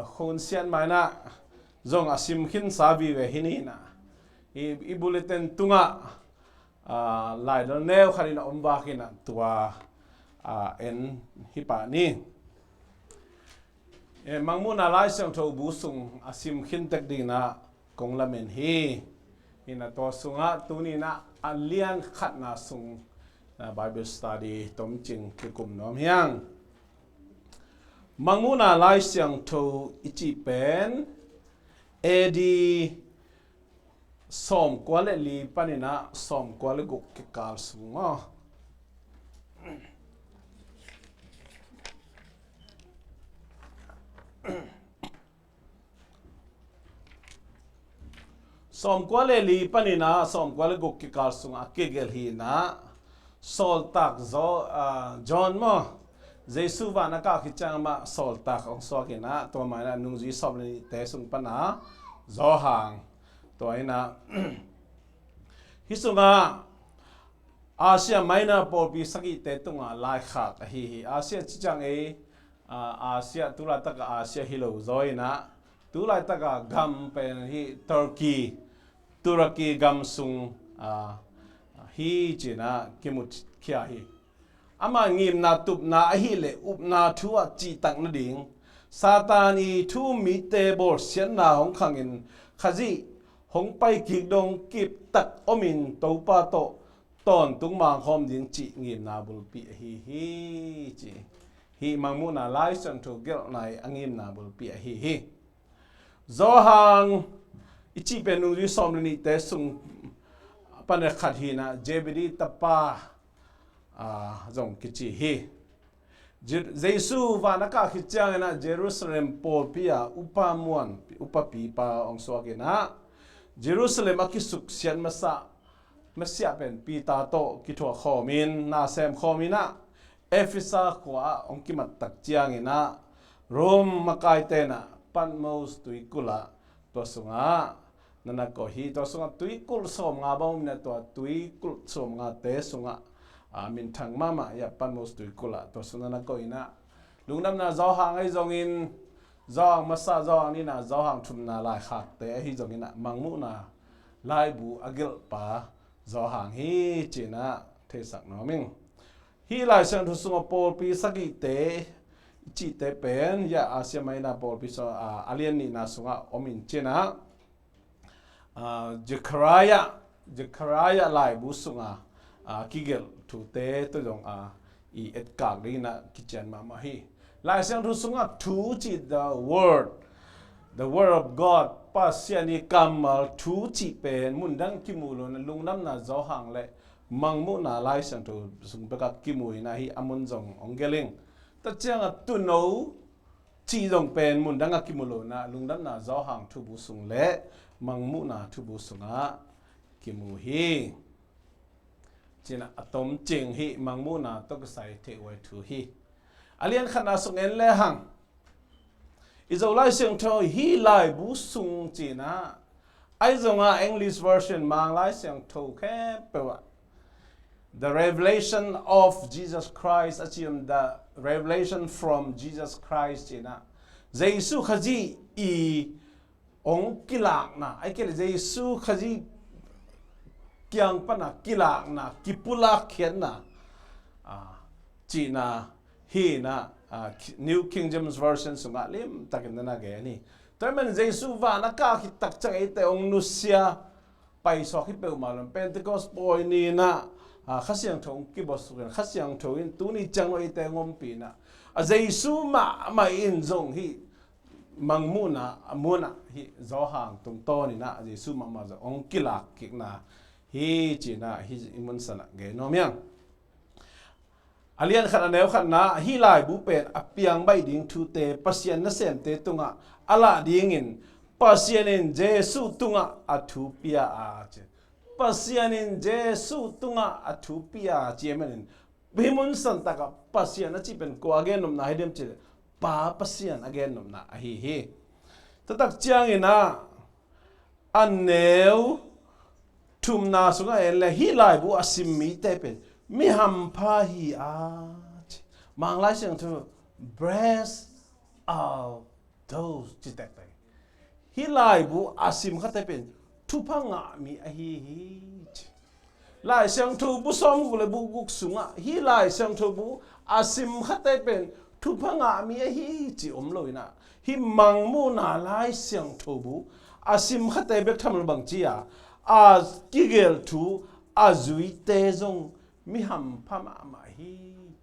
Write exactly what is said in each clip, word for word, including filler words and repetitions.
Khun sian mainah zong a sim khinsa vive hi ni inah, i, i bulletin tungah, ah, laidal neu khat in a om vak inah tua, ah, en hi pah ni. Eh, Mangmuhna Lai Siangtho bu sung a sim khin tek ding inah kong lamen hi. Inah tua sungah tuni inah a lian khatna sung, ah, Bible study tomcing kikum nuam hiang. Mangmuhna Lai Siangtho i cih pen A D sawmkua le li paninah sawmkua le guk kikal sung maw? Sawmkua le li paninah sawmkua le guk kikal sungah a kigelh hi inah, sawltak Zo-, ah, John maw, Jesu van a kah khit ciang amah sawltak hong suak inah, tua mainah nungzui sawm le nihte sung pana Johan. Tua inah hih sungah Asia Minor pawlpi sagihte tungah laikhak ahi hi. Asia ci ciang ei, ah, Asia, tulaitaka Asia hi lo zaw inah, tulaitaka gam pen hi Turkey, Turkey gam sung, ah, hi cinah kimukhia hi. Amah ngimna tupna ahileh upna thu ah cihtak nading, Satan i thu mite bawlsiatna hong khangin Khazih hong paikik dong kiptak omin Topa tawh tawntung mangkhawm ding cih ngimna bulpi ahi hi ci. Hih Mangmuhna Lai Siangtho gelhna i a ngimna bulpi ahi hi. Johan i cih pen nungzui sawm le nihte sung pana khat hi inah, Zebedee tapa, ah, zong kici hi. Je-, Jesu van a kah khit cianginah Jerusalem pawlpi ah upa muan, upapipa hong suak inah, Jerusalem a kisuksiat masa, masiah pen Peter tawh kithuah khawmin, na sem khawm inah, Efesa khua ah hong kimattak cianginah, Rome makaite inah Patmos tuikulh ah, tua sungah na na koih hi. Tua sungah tuikulh sawmnga bang om inah, tua tuikulh sawmngate sungah, ah, minthang mahmah hi a, Patmos tuikulh ah, tua sungah na na koih inah, lungdamna Johan ahi zongin, Johan masa, Johan nihna, Johan thumna laikhakte ahi zonginah, Mangmuhna laibu a gelhpa Johan hi cinah theisak nuam ing. Hih Lai Siangtho sungah pawlpi sagihte i cihte pen, ya, Asia Minor pawlpi sungah, ah, a lian nihna sungah om in cinah, ah, Zechariah, Zechariah laibu sungah, ah, kigelh thute tua zong, ah, i etkak dinginah kician mahmah hi. Lai Siangtho sungah thu cih, the word, the word of God, Pasian i kammal thu cih pen mundang kimu lo inah, lungdamna Johan le Mangmuhna Lai Siangtho sung bekah kimu inah, hih a mun zong hong gelh ing. Tua ciangah tuuno cih zong pen mundangah kimu lo inah, lungdamna Johan thubu sung le Mangmuhna thubu sungah kimu hi. Cinah a tomcing hih Mangmuhna tawh kisai theih huai thu hi. A lian khatna sung en lehang, i Zo Lai Siangtho hih laibu sung cinah, ahi zongah English version, Mang Lai Siangtho khempeuh ah, The Revelation of Jesus Christ a ci om, The Revelation from Jesus Christ cinah, Jesu Khazih i hong kilakna, ahih kei leh Jesu Khazih kiang pana kilakna, kipulak khiatna, ah, cihna hi inah, ah, New King James Version sungah limtakin na na gen hi. Tua ahih manin Jesu van a kah khit tak ciang eite hong nusia paisuak hi peuhmah lo in, Pentecost pawi ni inah, ah, Kha Siangtho hong kibawlsuk in, Kha Siangtho in tuni ciang lo eite hong ompih inah, a Jesu mahmah in zong hih Mangmuhna a munah hih Johan tungtawn inah Jesu mahmah zong hong kilak kikna hi cinah, hih i munsanah gen nuam hiang. A lian khat a neu khatna, hih laibu pen a piang baih ding thute, Pasian nasemte tungah a lah dingin Pasian in Jesu tungah a thu pia a ci. Pasian in Jesu tungah a thu pia a ci ahih manin, hih munsan takah Pasian a cih pen kua a gennopna hi diam cih leh, Pa Pasian a gennopna ahi hi. Tua tak cianginah a neu thumna sungah en leh, hih laibu a sim mite pen mi hampha hi a ci. Mang Lai Siangtho, blessed are zo ci tektek. Hih laibu a sim khate pen thupha ngah mi ahi hi ci. Lai Siangtho bu sawmguk le bu guk sungah hih Lai Siangtho bu a sim khate pen thupha ngah mi ahi hi ci om lo inah, hih Mangmuhna Lai Siangtho bu a sim khate bek tham lo bang ci a, a kigelh thu a zuite zong mi hampha mahmah hi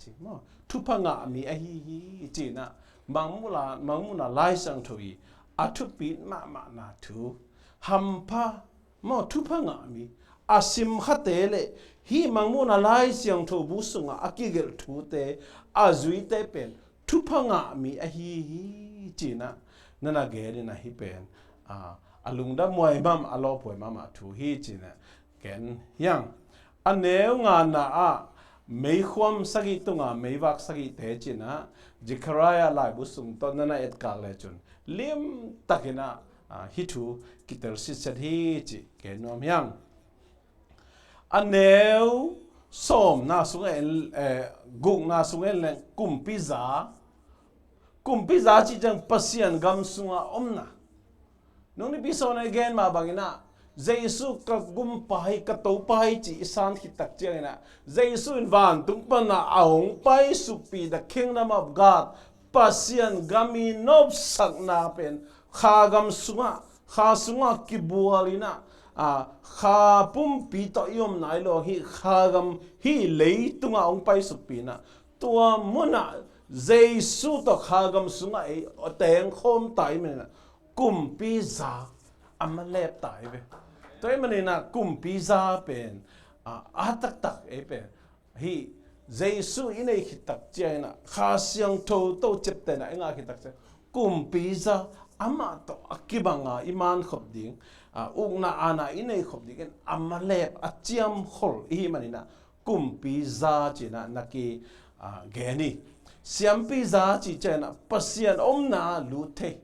ci maw, thupha ngah mi ahi hi ci inah, Mangmuhna, Mangmuhna Lai Siangtho i a thupit mahmahna thu, hampha maw, thupha ngah mi a sim khate le hih Mangmuhna Lai Siangtho bu sungah a kigelh thute a zuite pen thupha ngah mi ahi hi ci inah, nana gen inah hih pen a, a lungdam huai mahmah, a lawp huai mahmah thu hi ci inah gen hi hang. A neu ngana ah meikhuam sagih tunga meivak sagihte ci inah Zechariah laibu sung tawh nana etkak le cun limtak inah, a, hih thu kitel sitset hi ci gen nuam hi hang. A neu sawmna sung en, eh, gukna sung en leng kumpiza, kumpiza cih ciang Pasian gam sunga omna. Nung nipi sawna i gen mah bang inah, Jesu ka gumpa hi, ka Topa hi ci i san khit tak ciang inah, Jesu in vantung pana a hong paisukpih, the kingdom of God, Pasian gam i nopsakna pen kha gam sungah, kha sungah kibual inah, a, kha pumpi tawh i om nai lo, hih kha gam, hih leitungah hong paisukpih inah, tua munah Jesu tawh kha gam sungah ei tengkhawm ta i hih maninah kumpiza a malep ta i ve. Tua i hih maninah kumpiza pen, a, a taktak ei pen hih Jesu i nei khit tak ciang inah, Kha Siangtho tawh ciaptehna i ngah khit tak ciang, kumpiza amah tawh a kibanga i mankhop ding, a, ukna aana i nei khop dingin a malep a ciamkhol i hih maninah kumpiza ci inah na ki, a, gen hi. Siampiza cih ciang inah Pasian omna lut thei.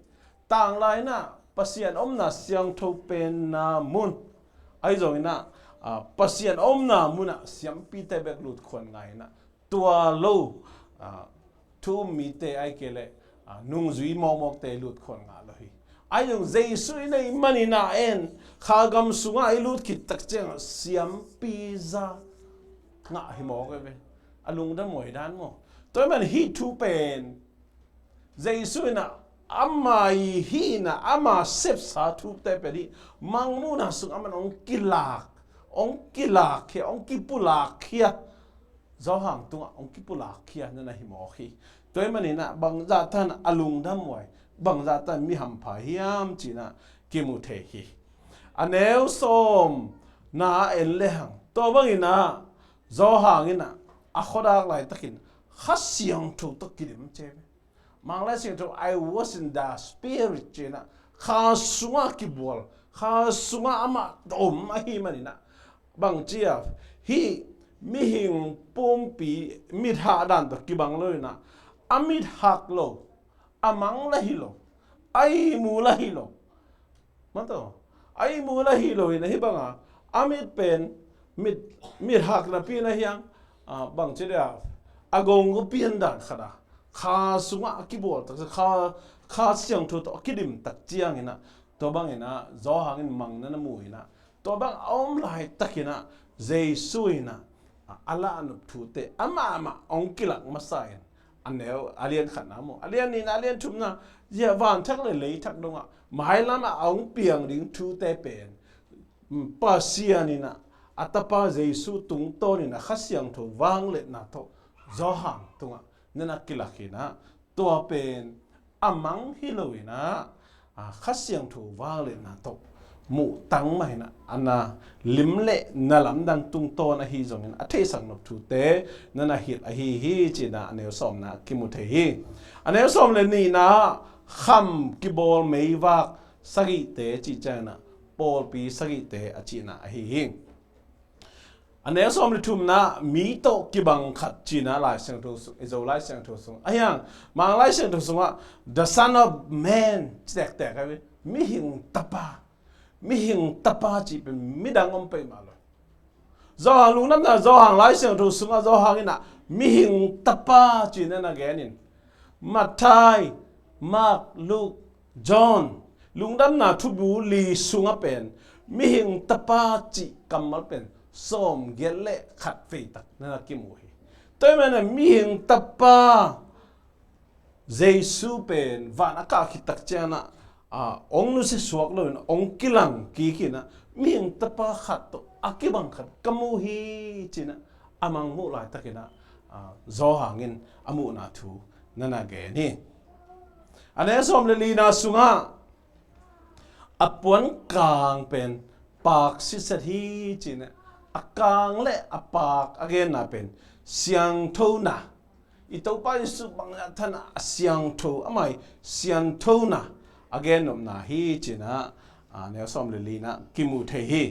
Tanglai inah Pasian omna siangtho penna mun. Ahi zong inah, a, Pasian omna munah siampite bek lut khuan ngai inah, tua lo, a, thu um mite ahih kei leh, a, nungzui mawkmawkte lut khuan ngah lo hi. Ahi zong Jesu i nei maninah en, kha gam sungah i lut khit tak ciangah siampiza ngah hi mawk e ve. A lungdam huai dan maw. Tua i man hih thu pen Jesu inah ama i hihna, ama sepsa thute pen hih Mangmuhna sung aman hong kilak, hong kilakkhia, hong kipulakkhia, Johan tungah hong kipulakkhia nana hi mawk hi. Tua i maninah bangzahtan a lungdam huai, bangzahtan mi hampha hiam ci inah kimu thei hi. A neu sawmna en lehang, tua banginah Johan inah a khuadak laitakin Kha Siangtho tawh kidim ci ve. Manglai Siangtho, "I was in the Spirit," ci inah Kha sungah kibual, Kha sungah amah om ahih maninah, bang ci a, hih mihing pumpi mithah dan tawh kibang lo inah, a mithak lo, a mang la hi lo, a ihmu la hi lo, Mato, a ihmu la hi lo inah hih banga a mit pen mit, mithak napi inah hiang, a, bang ci dia, a gong a pian dan khat a, Kha sungah a kibual tak, Kha, Kha Siangtho tawh a kidim tak ciang inah, tua bang inah Johan in mang nana mu inah, tua bang a om laitak inah Jesu inah, a, a lahnop thute amah amah hong kilak masa in, a neu, a lian khatna maw, a lian nihna, a lian thumna, zia vanthak le leithak dongah mailamah a hong piang ding thute pen, mm, Pasian inah a Tapa Jesu tungtawn inah Kha Siangtho vangliatna tawh Johan tungah nana kilak inah, tua pen a mang hi lo inah, a, Kha Siangtho vangliatna tawh muh tang mah inah, a na lim le na lamdang tungtawn ahi zongin a theihsak nop thute nana hilh ahi hi ci inah a neu sawmna kimu thei hi. A neu sawm le nihna kham kibawl meivak sagihte cih ciang inah pawlpi sagihte a cihna ahi hi. A neu sawm le thumna mi tawh kibang khat ci inah Lai Siangtho sung, i Zo Lai Siangtho sung, a hiang, Manglai Siangtho sungah the Son of Man ci tektek a, mihing tapa, mihing tapa cih pen midang om peuhmah lo. Johan lungdamna, Johan Lai Siangtho sungah Johan inah mihing tapa ci inah na gen in, Matthai, Mark, Luke, John, Lungdamna Thubu li sungah pen mihing tapa cih kammal pen sawmgiat le khat veitak na na kimu hi. Tua ahih manin mihing tapa Jesu pen van a kah khit tak ciangin ah, ong nusia suak loin ong kilang kik in ah, mihing tapa khat tawh a kibang khat ka mu hi ci-in ah, a mangmuh laitakin ah, Johan in a muhna thu na na gen hi. A neu sawm le lina sungah a puan kang pen paak siset hi ci-in ah, a kang le a paak a genna pen siangthona, i Topa Jesu bangzah thanin a siangtho, amah i sianthona a gennopna hi ci-in ah, a neu sawm le lina kimu thei hi.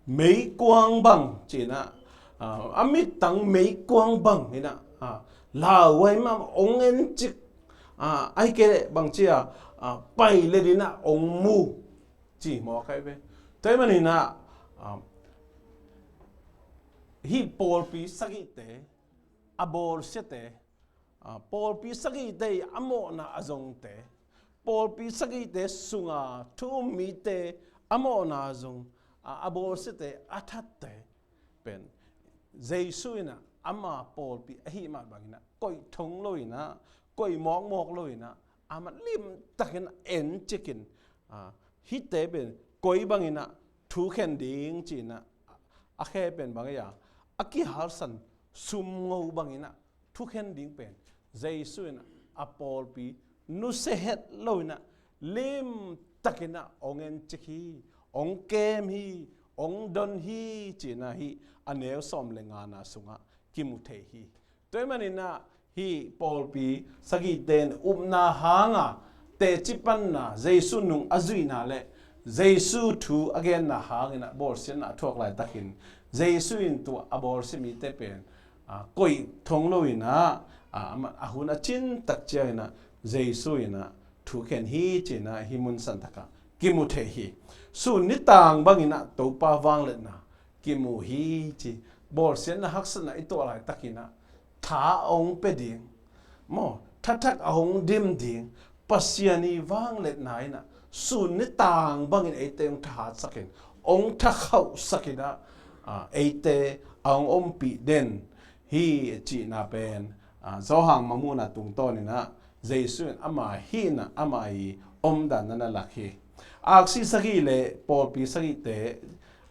Meikuang bang ci-in ah, a mittang meikuang bang in ah, lauhuai mahmah, ong encik, ahih kei leh bangci a, pai le din ah ong mu ci mawk ahi ve. Tua ahih manin ah, hih pawlpi sagihte, a bawlsiate, pawlpi sagihte i a mawhna a zongte, pawlpi sagihte sunga thu um mite a mawhna a zong, a bawlsiate a thatte pen Jesu in ah ama pawlpi ahih mah bangin ah koih thong loin ah, koih mawkmawk loin ah, amah limtakin encikin, hihte pen koi bangin ah thukhen ding ci-in ah, a khe pen bang ei a, a kihalsan sumngo bangin ah thukhen ding pen Jesu in a pawlpi nusia het loin ah limtakin ah ong encik hi, ong kem hi, ong don hi ci-in ah hih a neu sawm le ngana sungah kimu thei hi. Tua ahih manin ah hih pawlpi sagihte in upna hanga teci panna, Jesu nung a zuihna le Jesu thu a genna hangin ah bawlsiatna a thuak laitakin, Jesu in tua a bawlsia mite pen koih thong loin ah, a hun a cin tak ciangin ah Jesu in ah thukhen hi ci-in ah hih mun santakah kimu thei hi. Sun nitang bangin ah Topa vangliatna kimu hi ci. Bawlsiatna haksatna i tuah laitakin ah tha a hong pia ding maw, thathak a hong dim ding, Pasian i vangliatna in ah sun nitang bangin eite hong thahatsakin, hong thakhauhsakin ah, eite a hong ompih den hi cihna pen, Johan mangmuhna tungtawnin ah Jesu in ama hihna, ama i omdan na na lak hi. Aksi sagih le pawlpi sagihte,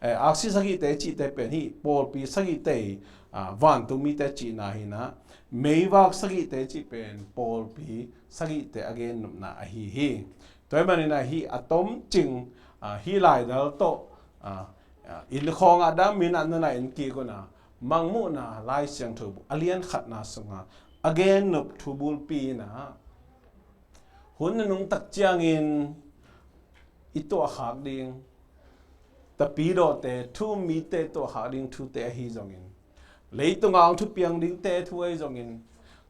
aksi sagihte cihte pen hih pawlpi sagihte i vantung mite cihna hi-in ah, meivak sagihte cih pen pawlpi sagihte a gennopna ahi hi. Tua ahih manin ah hih a tomcing, hih laidal tawh, inn khawngah dam in ah na na en kik un a, mangmuhna Lai Siangtho a lian khatna sungah a gennop thu bulpi in ah, hun nunung tak ciangin i tuahkhak ding, tapidawte, thu um mite tuahkhak ding thute ahi zongin, leitungah hong thupiang dingte thu ahi zongin,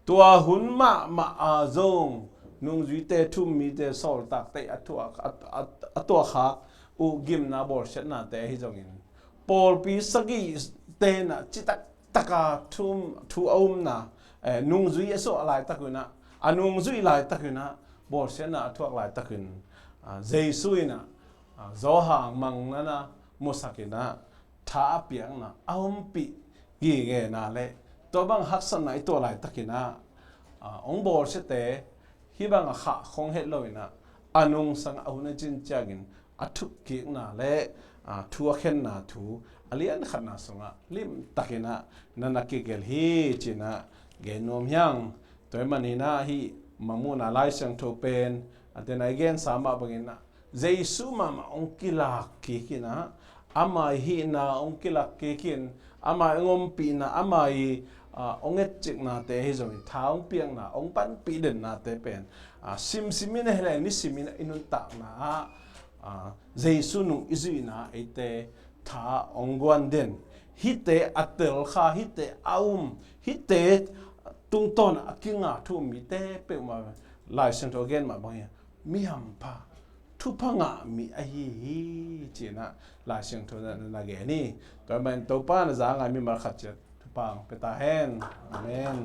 tua hun mahmah a zong nungzuite, thu um mite, sawltakte a tuah, a, a, a tuahkhak uh gimna bawlsiatnate ahi zongin, pawlpi sagihte in ah citak taka thu, thu a umna, nungzui a suah laitak un ah, a nungzuih laitak un ah, bawlsiatna a thuak laitak un, Jesu in ah, Johan mangna na musak in ah, tha a piakna a ompih gigena le tua bang haksatna i tuah laitakin ah, hong bawlsiate hih bang a khah khong het loin ah, a nungsang a hun a cin ciangin a thukkikna le thu a khenna thu a lian khatna sungah limtakin ah na na kigelh hi ci-in ah gen nuam hi hang. Tua ahih manin ah hih mangmuhna Lai Siangtho pen a tena i gensa mah bangin ah Jesu mahmah hong kilak kik in ah, ama i hihna hong kilak kik in, ama i hong ompihna, ama i hong etciknate ahi zongin, tha hong piakna, hong panpih dennate pen simsim in ah hi le, nisimin ah i nuntakna ah Jesu nung i zuihna eite tha hong guan den, hihte a telkha, hihte a um, hihte tungtawn a kinga thu um mite peuhmah Lai Siangtho a gen mah bangin mi hampha, thupha ngah mi ahi hi ci-in ah Lai Siangtho na, na gen hi. Tua ahih manin Topa in a za ngai mimal khat ciat thupha hong pia ta hen. Amen.